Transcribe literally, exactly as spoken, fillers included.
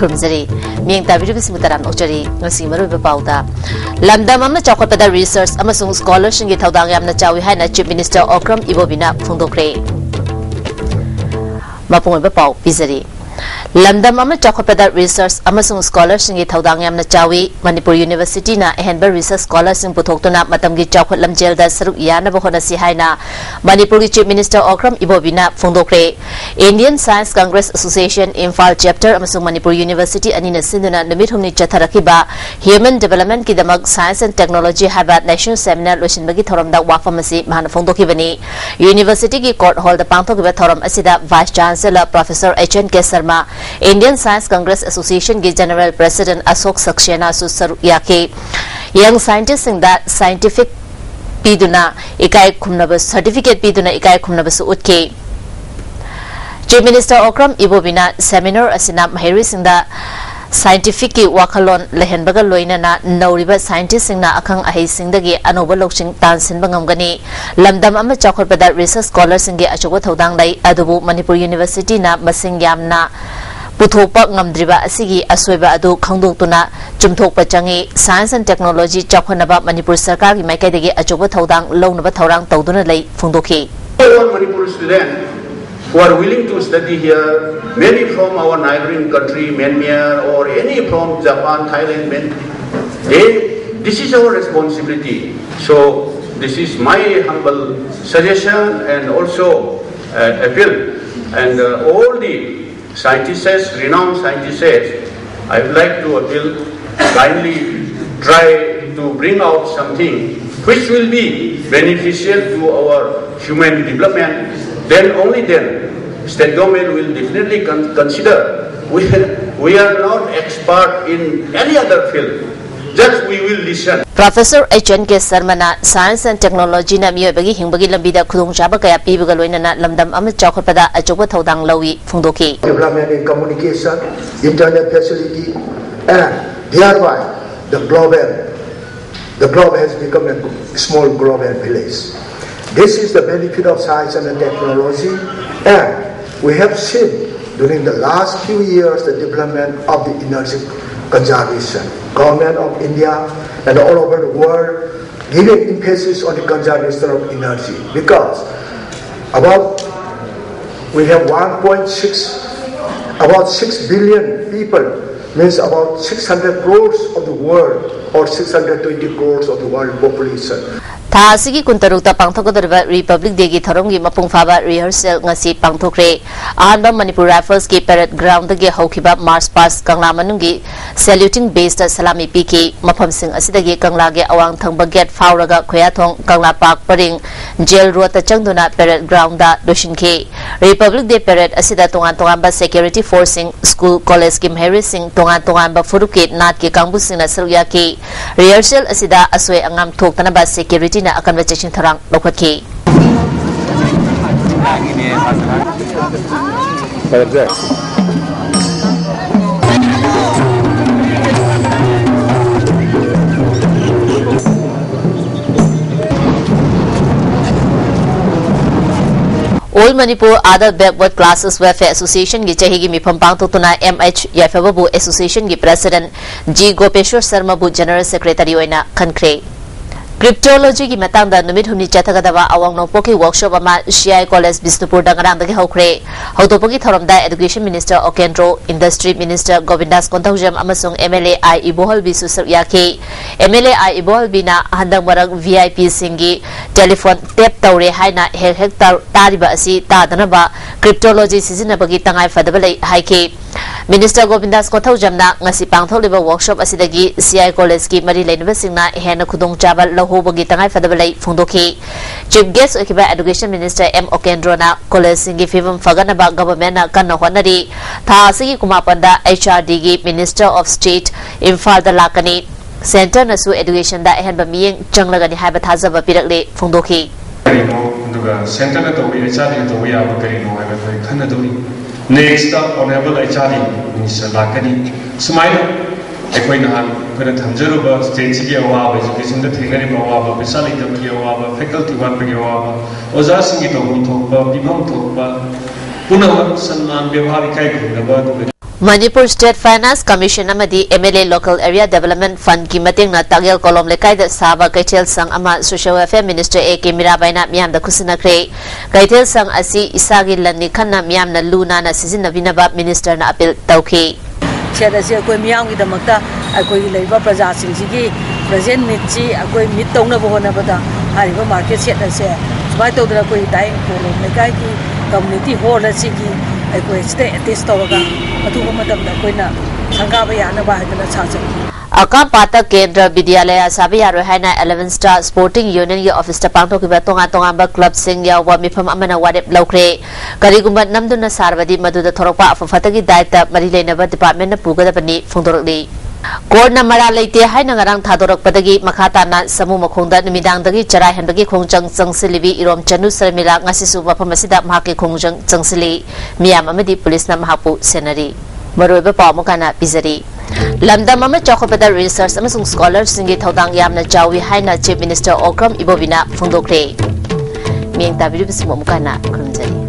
ꯈꯨꯔꯨꯝꯖꯔꯤ꯫ ꯃꯤꯠꯌꯦꯡ ꯇꯥꯕꯤꯔꯤꯕꯁꯤꯡꯕꯨ ꯇꯔꯥꯝꯅ ꯑꯣꯛꯆꯔꯤ꯫ ꯉꯁꯤꯒꯤ ꯃꯔꯨꯑꯣꯏꯕ ꯄꯥꯎꯗ, ꯂꯝꯗꯝ ꯑꯃ ꯆꯥꯎꯈꯠꯄꯗ research ꯑꯃꯁꯨꯡ scholarꯁꯤꯡꯒꯤ ꯊꯧꯗꯥꯡ ꯌꯥꯝꯅ ꯆꯥꯎꯏ ꯍꯥꯏꯅ Chief Minister Okram Ibobiꯅ ꯐꯣꯡꯗꯣꯛꯈ꯭ꯔꯦ꯫ ꯃꯄꯨꯡ ꯑꯣꯏꯕ ꯄꯥꯎ ꯄꯤꯖꯔꯤ꯫ ꯂꯝꯗꯝ ꯑꯃ ꯆꯥꯎꯈꯠꯄꯗ research ꯑꯃꯁꯨꯡ scholarꯁꯤꯡꯒꯤ ꯊꯧꯗꯥꯡ ꯌꯥꯝꯅ ꯆꯥꯎꯏ꯫ ꯃꯅꯤꯄꯨꯔ Universityꯅ ꯑꯍꯦꯟꯕ research scholarꯁꯤꯡ ꯄꯨꯊꯣꯛꯇꯨꯅ ꯃꯇꯝꯒꯤ ꯆꯥꯎꯈꯠ ꯂꯝꯖꯦꯜꯗ ꯁꯔꯨꯛ ꯌꯥꯅꯕ ꯍꯣꯠꯅꯁꯤ ꯍꯥꯏꯅ ꯃꯅꯤꯄꯨꯔꯒꯤ Chief Minister Okram Ibobiꯅ ꯐꯣꯡꯗꯣꯛꯈ꯭ꯔꯦ꯫ Indian Science Congress Association, Imphal Chapter ꯑꯃꯁꯨꯡ ꯃꯅꯤꯄꯨꯔ University ꯑꯅꯤꯅ ꯁꯤꯟꯗꯨꯅ ꯅꯨꯃꯤꯠ ꯍꯨꯝꯅꯤ ꯆꯠꯊꯔꯛꯈꯤꯕ Human Developmentꯀꯤꯗꯃꯛ Science and Technology ꯍꯥꯏꯕ National Seminar ꯂꯣꯏꯁꯤꯟꯕꯒꯤ ꯊꯧꯔꯝꯗ ꯋꯥꯐꯝ ꯑꯁꯤ ꯃꯍꯥꯛꯅ ꯐꯣꯡꯗꯣꯛꯈꯤꯕꯅꯤ꯫ Universityꯒꯤ Court Hallꯗ ꯄꯥꯡꯊꯣꯛꯈꯤꯕ ꯊꯧꯔꯝ ꯑꯁꯤꯗ Vice Chancellor Professor H N K Sharma, Indian Science Congress Associationꯒꯤ General President Ashok Saksenaꯁꯨ ꯁꯔꯨꯛ ꯌꯥꯈꯤ꯫ Young scientistꯁꯤꯡꯗ scientific ꯄꯤꯗꯨꯅ ꯏꯀꯥꯏ ꯈꯨꯝꯅꯕ certificate ꯄꯤꯗꯨꯅ ꯏꯀꯥꯏ ꯈꯨꯝꯅꯕꯁꯨ ꯎꯠꯈꯤ꯫ Chief Minister Okram Ibobiꯅ seminar ꯑꯁꯤꯅ ꯃꯍꯩꯔꯣꯏꯁꯤꯡꯗ scientificꯀꯤ ꯋꯥꯈꯜꯂꯣꯟ ꯂꯩꯍꯟꯕꯒ ꯂꯣꯏꯅꯅ ꯅꯧꯔꯤꯕ scientistꯁꯤꯡꯅ ꯑꯈꯪ ꯑꯍꯩꯁꯤꯡꯗꯒꯤ ꯑꯅꯧꯕ ꯂꯧꯁꯤꯡ ꯇꯥꯟꯁꯤꯟꯕ ꯉꯝꯒꯅꯤ꯫ ꯂꯝꯗꯝ ꯑꯃ ꯆꯥꯎꯈꯠꯄꯗ research scholarꯁꯤꯡꯒꯤ ꯑꯆꯧꯕ ꯊꯧꯗꯥꯡ ꯂꯩ, ꯑꯗꯨꯕꯨ ꯃꯅꯤꯄꯨꯔ Universityꯅ ꯃꯁꯤꯡ ꯌꯥꯝꯅ ꯄꯨꯊꯣꯛꯄ ꯉꯝꯗ꯭ꯔꯤꯕ ꯑꯁꯤꯒꯤ ꯑꯁꯣꯏꯕ ꯑꯗꯨ ꯈꯪꯗꯣꯛꯇꯨꯅ ꯆꯨꯝꯊꯣꯛꯄ ꯆꯪꯏ꯫ Science and Technology ꯆꯥꯎꯈꯠꯅꯕ ꯃꯅꯤꯄꯨꯔ ꯁꯔꯀꯥꯔꯒꯤ ꯃꯥꯏꯀꯩꯗꯒꯤ ꯑꯆꯧꯕ ꯊꯧꯗꯥꯡ ꯂꯧꯅꯕ ꯊꯧꯔꯥꯡ ꯇꯧꯗꯨꯅ ꯂꯩ ꯐꯣꯡꯗꯣꯛꯈꯤ꯫ All Manipur students who are willing to study here, maybe from our neighboring country, Myanmar, or any from Japan, Thailand, Myan-, they, this is our responsibility. So, this is my humble suggestion and also uh, appeal. And uh, all the scientists, renowned scientists, I would like to appeal, kindly try to bring out something which will be beneficial to our human development. Then only then state government will definitely con- consider. We, we are not expert in any other field. Just we will listen. Professor H N K Sharmana Science and Technologyꯅ ꯃꯤꯑꯣꯏꯕꯒꯤ ꯍꯤꯡꯕꯒꯤ ꯂꯝꯕꯤꯗ ꯈꯨꯗꯣꯡꯆꯥꯕ ꯀꯌꯥ ꯄꯤꯕꯒ ꯂꯣꯏꯅꯅ ꯂꯝꯗꯝ ꯑꯃ ꯆꯥꯎꯈꯠꯄꯗ ꯑꯆꯧꯕ ꯊꯧꯗꯥꯡ ꯂꯧꯏ ꯐꯣꯡꯗꯣꯛꯈꯤ꯫ Development in communication, internet facility, and thereby the global, the globe has become a small global village. This is the benefit of science and technology, and we have seen During the last few years, the development of the energy conservation, Government of India and all over the world giving emphasis on the conservation of energy, because about we have one point six, about six billion people, means about six hundred crores of the world or six hundred twenty crores of the world population. ꯊꯥ ꯑꯁꯤꯒꯤ ꯀꯨꯟꯇꯔꯨꯛꯇ ꯄꯥꯡꯊꯣꯛꯀꯗꯧꯔꯤꯕ Republic Dayꯒꯤ ꯊꯧꯔꯝꯒꯤ ꯃꯄꯨꯡ ꯐꯥꯕ rehearsal ꯉꯁꯤ ꯄꯥꯡꯊꯣꯛꯈ꯭ꯔꯦ꯫ ꯑꯍꯥꯟꯕ Manipur Riflesꯀꯤ parade groundꯗꯒꯤ ꯍꯧꯈꯤꯕ march past ꯀꯪꯂꯥ ꯃꯅꯨꯡꯒꯤ saluting baseꯇ ꯁꯂꯥꯃꯤ ꯄꯤꯈꯤ꯫ ꯃꯐꯝꯁꯤꯡ ꯑꯁꯤꯗꯒꯤ ꯀꯪꯂꯥꯒꯤ ꯑꯋꯥꯡ ꯊꯪꯕ gate ꯐꯥꯎꯔꯒ ꯈꯨꯌꯥꯊꯣꯡ, ꯀꯪꯂꯥ park ꯄꯔꯤꯡ, jail roadꯇ ꯆꯪꯗꯨꯅ parade groundꯗ ꯂꯣꯏꯁꯤꯟꯈꯤ꯫ Republic Day parade ꯑꯁꯤꯗ ꯇꯣꯉꯥꯟ ꯇꯣꯉꯥꯟꯕ security forceꯁꯤꯡ, school, collegeꯀꯤ ꯃꯍꯩꯔꯣꯏꯁꯤꯡ, ꯇꯣꯉꯥꯟ ꯇꯣꯉꯥꯟꯕ ꯐꯨꯔꯨꯞꯀꯤ ꯅꯥꯠꯀꯤ ꯀꯥꯡꯕꯨꯁꯤꯡꯅ ꯁꯔꯨꯛ ꯌꯥꯈꯤ꯫ Rehearsal ꯑꯁꯤꯗ ꯑꯁꯣꯏ ꯑꯉꯥꯝ ꯊꯣꯛꯇꯅꯕ securityꯅ ꯑꯀꯟꯕ ꯆꯦꯛꯁꯤꯟ ꯊꯧꯔꯥꯡ ꯂꯧꯈꯠꯈꯤ꯫ All Manipur Other Backward Classes Welfare Associationꯒꯤ ꯆꯍꯤꯒꯤ ꯃꯤꯐꯝ ꯄꯥꯡꯊꯣꯛꯇꯨꯅ M H ꯌꯥꯏꯐꯕꯕꯨ associationꯒꯤ president G ꯒꯣꯄꯦꯁ꯭ꯋꯔ ꯁꯔꯃꯕꯨ general secretary ꯑꯣꯏꯅ ꯈꯟꯈ꯭ꯔꯦ꯫ Cryptologyꯒꯤ ꯃꯇꯥꯡꯗ ꯅꯨꯃꯤꯠ ꯍꯨꯝꯅꯤ ꯆꯠꯊꯒꯗꯕ ꯑꯋꯥꯡ ꯅꯣꯡꯄꯣꯛꯀꯤ workshopꯇ ꯉꯔꯥꯡꯗꯒꯤ ꯍꯧꯈ꯭ꯔꯦ꯫ ꯍꯧꯗꯣꯛꯄꯒꯤ ꯊꯧꯔꯝꯗ Education Minister ꯑꯣꯀꯦꯟꯗ꯭ꯔꯣ, Industry Minister ꯒꯣꯕꯤꯟꯗꯥꯁ Konthoujam ꯑꯃꯁꯨꯡ M L A I ꯏꯕꯣꯍꯜꯕꯤꯁꯨ ꯁꯔꯨꯛ ꯌꯥꯈꯤ꯫ M L A I ꯏꯕꯣꯍꯜꯕꯤꯅ ꯍꯟꯗꯛ ꯃꯔꯛ V I Pꯁꯤꯡꯒꯤ telephone tap ꯇꯧꯔꯦ ꯍꯥꯏꯅ ꯍꯦꯛ ꯍꯦꯛ ꯇꯥ-, ꯇꯥꯔꯤꯕ ꯑꯁꯤ ꯇꯥꯗꯅꯕ cryptology ꯁꯤꯖꯤꯟꯅꯕꯒꯤ ꯇꯉꯥꯏ ꯐꯗꯕ ꯂꯩ ꯍꯥꯏꯈꯤ꯫ Minister ꯒꯣꯕꯤꯟꯗꯥꯁ ꯀꯣꯟꯊꯧꯖꯝꯅ ꯉꯁꯤ ꯄꯥꯡꯊꯣꯛꯂꯤꯕ workshop ꯑꯁꯤꯗꯒꯤ C I Collegeꯀꯤ ꯃꯔꯤ ꯂꯩꯅꯕꯁꯤꯡꯅ ꯍꯦꯟꯅ ꯈꯨꯗꯣꯡꯆꯥꯕ ꯂꯧꯍꯧꯕꯒꯤ ꯇꯉꯥꯏ ꯐꯗꯕ ꯂꯩ ꯐꯣꯡꯗꯣꯛꯈꯤ꯫ Chief guest ꯑꯣꯏꯈꯤꯕ Education Minister M ꯑꯣꯀꯦꯟꯗ꯭ꯔꯣꯅ collegeꯁꯤꯡꯒꯤ ꯐꯤꯕꯝ ꯐꯒꯠꯅꯕ governmentꯅ ꯀꯟꯅ ꯍꯣꯠꯅꯔꯤ꯫ ꯊꯥ ꯑꯁꯤꯒꯤ ꯀꯨꯟꯃꯥꯄꯟꯗ H R Dꯒꯤ Minister of State ꯏꯝꯐꯥꯜꯗ ꯂꯥꯛꯀꯅꯤ꯫ Centreꯅꯁꯨ educationꯗ ꯑꯍꯦꯟꯕ ꯃꯤꯠꯌꯦꯡ ꯆꯪꯂꯒꯅꯤ ꯍꯥꯏꯕ ꯊꯥꯖꯕ ꯄꯤꯔꯛꯂꯦ ꯐꯣꯡꯗꯣꯛꯈꯤ꯫ ꯀꯔꯤꯅꯣ, ꯑꯗꯨꯒ centreꯅ ꯇꯧꯕ, H R Dꯅ ꯇꯧꯕ ꯌꯥꯕ ꯀꯔꯤꯅꯣ ꯍꯥꯏꯕ ꯑꯩꯈꯣꯏ ꯈꯟꯅꯗꯧꯔꯤ꯫ Nextꯇ honourable H R D minister ꯂꯥꯛꯀꯅꯤ꯫ ꯁꯨꯃꯥꯏꯅ ꯑꯩꯈꯣꯏ ꯅꯍꯥꯟ ꯑꯩꯈꯣꯏꯅ ꯊꯝꯖꯔꯨꯕ stateꯁꯤꯒꯤ ꯑꯋꯥꯕ, educationꯗ ꯊꯦꯡꯅꯔꯤꯕ ꯑꯋꯥꯕ, ꯄꯩꯁꯥ ꯂꯩꯇꯕꯒꯤ ꯑꯋꯥꯕ, faculty ꯋꯥꯠꯄꯒꯤ ꯑꯋꯥꯕ, ꯑꯣꯖꯥꯁꯤꯡꯒꯤ ꯇꯧꯐꯝ ꯊꯣꯛꯄ, ꯄꯤꯐꯝ ꯊꯣꯛꯄ, ꯄꯨꯝꯅꯃꯛ ꯁꯟꯃꯥꯟ ꯕꯦꯕꯥꯔ ꯏꯀꯥꯏ ꯈꯨꯝꯅꯕ ꯑꯗꯨꯒ ꯃꯅꯤꯄꯨꯔ ꯁ꯭ꯇꯦꯠ ꯐꯥꯏꯅꯥꯟꯁ ꯀꯃꯤꯁꯟ ꯑꯃꯗꯤ M L A local area development ꯐꯟꯗꯀꯤ ꯃꯇꯦꯡꯅ ꯇꯥꯛꯌꯦꯜ ꯀꯣꯂꯣꯝ ꯂꯩꯀꯥꯏꯗ ꯁꯥꯕ ꯀꯩꯊꯦꯜ ꯁꯪ ꯑꯃ social welfare minister A K ꯃꯤꯔꯥꯕꯥꯏꯅ ꯃꯤꯌꯥꯝꯗ ꯈꯨꯠꯁꯤꯟꯅꯈ꯭ꯔꯦ꯫ ꯀꯩꯊꯦꯜ ꯁꯪ ꯑꯁꯤ ꯏꯁꯥꯒꯤ ꯂꯟꯅꯤ ꯈꯟꯅ ꯃꯤꯌꯥꯝꯅ ꯂꯨ ꯅꯥꯟꯅ ꯁꯤꯖꯤꯟꯅꯕꯤꯅꯕ ꯃꯤꯅꯤꯁꯇꯔꯅ ꯑꯄꯤꯜ ꯇꯧꯈꯤ꯫ ꯁꯦꯠ ꯑꯁꯤ ꯑꯩꯈꯣꯏ ꯃꯤꯌꯥꯝꯒꯤꯗꯃꯛꯇ ꯑꯩꯈꯣꯏꯒꯤ ꯂꯩꯔꯤꯕ ꯄ꯭ꯔꯖꯥꯁꯤꯡꯁꯤꯒꯤ ꯄ꯭ꯔꯖꯦꯟ ꯅꯤꯗꯁꯤ ꯑꯩꯈꯣꯏ ꯃꯤꯠ ꯇꯧꯅꯕ ꯍꯣꯠꯅꯕꯗ ꯍꯥꯏꯔꯤꯕ ꯃꯥꯔꯀꯦꯠ ꯁꯦꯠ ꯑꯁꯦ ꯁꯨꯃꯥꯏꯅ ꯇꯧꯗꯅ ꯑꯩꯈꯣꯏ ꯇꯥꯏꯌꯦꯜ ꯀꯣꯂꯣꯝ ꯂꯩꯀꯥꯏꯒꯤ ꯀꯝꯃꯨꯅꯤꯇꯤ ꯍꯣꯜ ꯑꯁꯤꯒꯤ ꯑꯩꯈꯣꯏ ꯁꯤꯗ ꯑꯦꯇꯦꯁ ꯇꯧꯔꯒ ꯑꯊꯨꯕ ꯃꯇꯝꯗ ꯑꯩꯈꯣꯏꯅ ꯁꯪꯒꯥꯕ ꯌꯥꯅꯕ ꯍꯥꯏꯗꯅ ꯁꯥꯖꯩ꯫ ꯑꯀꯥꯝꯄꯥꯠꯇ ꯀꯦꯟꯗ꯭ꯔ ꯕꯤꯗ꯭ꯌꯥꯂꯌꯥ ꯁꯥꯕ ꯌꯥꯔꯣꯏ ꯍꯥꯏꯅ eleven Star Sporting Unionꯒꯤ ꯑꯣꯐꯤꯁꯇ ꯄꯥꯡꯊꯣꯛꯈꯤꯕ ꯇꯣꯉꯥꯟ ꯇꯣꯉꯥꯟꯕ ꯀ꯭ꯂꯕꯁꯤꯡ ꯌꯥꯎꯕ ꯃꯤꯐꯝ ꯑꯃꯅ ꯋꯥꯔꯦꯞ ꯂꯧꯈ꯭ꯔꯦ꯫ ꯀꯔꯤꯒꯨꯝꯕ ꯅꯝꯗꯨꯅ ꯁꯥꯔꯕꯗꯤ ꯃꯗꯨꯗ ꯊꯣꯔꯛꯄ ꯑꯐ ꯐꯠꯇꯒꯤ ꯗꯥꯏꯇ ꯃꯔꯤ ꯂꯩꯅꯕ ꯗꯤꯄꯥꯔꯠꯃꯦꯟꯠꯅ ꯄꯨꯒꯗꯕꯅꯤ ꯐꯣꯡꯗꯣꯔꯛꯂꯤ꯫ ꯀꯣꯔꯠꯅ ꯃꯔꯥꯜ ꯂꯩꯇꯦ ꯍꯥꯏꯅ ꯉꯔꯥꯡ ꯊꯥꯗꯣꯔꯛꯄꯗꯒꯤ ꯃꯈꯥ ꯇꯥꯅ ꯁꯃꯨ ꯃꯈꯣꯡꯗ ꯅꯨꯃꯤꯗꯥꯡꯗꯒꯤ ꯆꯔꯥ ꯍꯦꯟꯕꯒꯤ ꯈꯣꯡꯖꯪ ꯆꯪꯁꯤꯜꯂꯤꯕꯤ ꯏꯔꯣꯝ ꯆꯅꯨ ꯁꯔꯃꯤꯂꯥ ꯉꯁꯤꯁꯨ ꯃꯐꯝ ꯑꯁꯤꯗ ꯃꯍꯥꯛꯀꯤ ꯈꯣꯡꯖꯪ ꯆꯪꯁꯤꯜꯂꯤ꯫ ꯃꯤꯌꯥꯝ ꯑꯃꯗꯤ ꯄꯨꯂꯤꯁꯅ ꯃꯍꯥꯛꯄꯨ ꯁꯦꯟꯅꯔꯤ꯫ ꯃꯔꯨꯑꯣꯏꯕ ꯄꯥꯎ ꯑꯃꯨꯛ ꯍꯟꯅ ꯄꯤꯖꯔꯤ꯫ ꯂꯝꯗꯝ ꯑꯃ ꯆꯥꯎꯈꯠꯄꯗ ꯔꯤꯁꯔꯆ ꯑꯃꯁꯨꯡ ꯁ꯭ꯀꯣꯂꯔꯁꯤꯡꯒꯤ ꯊꯧꯗꯥꯡ ꯌꯥꯝꯅ ꯆꯥꯎꯏ ꯍꯥꯏꯅ ꯆꯤꯐ ꯃꯤꯅꯤꯁꯇꯔ ꯑꯣꯀ꯭ꯔꯝ ꯏꯕꯣꯕꯤꯅ ꯐꯣꯡꯗꯣꯛꯈ꯭ꯔꯦ꯫ ꯃꯤꯠꯌꯦꯡ ꯇꯥꯕꯤꯔꯤꯕꯁꯤꯡꯕꯨ ꯑꯃꯨꯛ ꯍꯟꯅ ꯈꯨꯔꯨꯝꯖꯔꯤ꯫